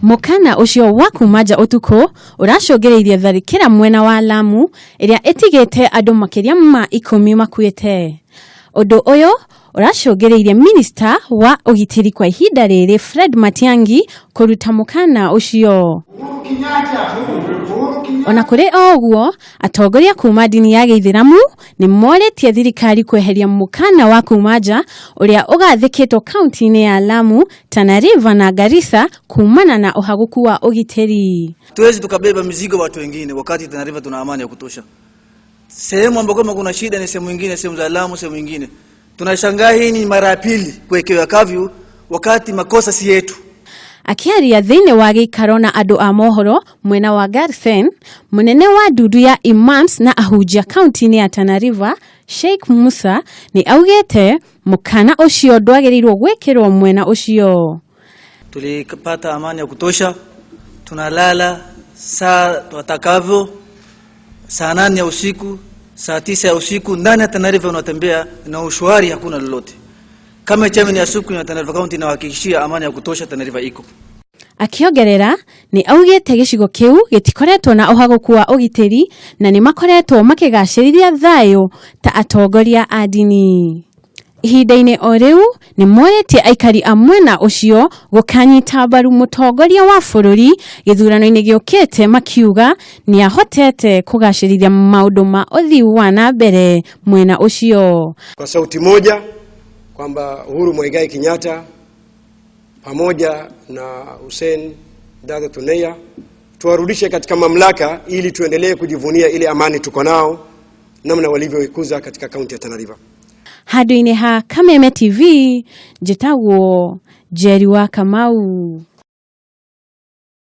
Mũkana ũcio wa kuma nja ũtukũ ũracũngĩrĩirie tharĩkĩra mwena wa Lamu ĩrĩa ĩtigĩte andũ makĩria ma 10 makuĩte. Ũndũ ũyũ ũracũngĩrĩirie minista wa ũgitĩri kwa ihinda rĩrĩ Fred Matiang'i kũruta mũkana ũcio. Ona kũrĩ o ũguo, atongoria kuma ndini ya gĩithĩramu nĩ morĩtie thirikari kweheria mũkana wa kuma nja ũrĩa ũgathĩkĩtwo kaunti-inĩ ya Lamu, Tana River na Garissa kumana na ũhagũku wa ũgitĩri. Tuwezi tukabeba mizigo watu wengine wakati Tana River tuna amani ya kutosha. Sehemu ambako kama kuna shida ni sehemu nyingine, sehemu za Lamu, sehemu nyingine. Tunashangaa hii ni mara ya pili kuwekewa kafyu wakati makosa si yetu. Akĩaria thĩinĩ wa gĩikaro na andũ a mohoro mwena wa Garsen, mũnene wa ndundu ya Imams na ahunjia kaunti-inĩ ya Tana River, Sheikh Musa, nĩ augĩte mũkana ũcio ndwagĩrĩirwo gwĩkĩrwo mwena ũcio. Tulipata amani ya kutosha, tunalala saa tutakavyo, saa 8 ya usiku, saa 9 ya usiku ndani ya Tana River unatembea na ushwari, hakuna lolote. Kama chairman ya suku ya Tana River County nawahakikishia amani ya kutosha Tana River iko. Akĩongerera nĩ augĩte gĩcigo kĩu gĩtikoretwo na ũhagũku wa ũgitĩri na nĩ makoretwo makĩgacĩrithia thayũ ta atongoria a ndini. Ihinda-inĩ o rĩu nĩ morĩtie aikari a mwena ũcio gũkanyita mbaru mũtongoria wa bũrũri gĩthurano-inĩ gĩũkĩte makiuga nĩ ahotete kũgacĩrithia maũndũ ma ũthii wa na mbere mwena ũcio. Kwa sauti moja kwamba Uhuru Muigai Kenyatta pamoja na Hussein Dado Tuneya tuwarudishe katika mamlaka ili tuendelee kujivunia ile amani tuko nao namna walivyoikuza katika kaunti ya Tana River. Handũ-inĩ ha Kameme TV, njĩtagwo Njeri wa Kamau.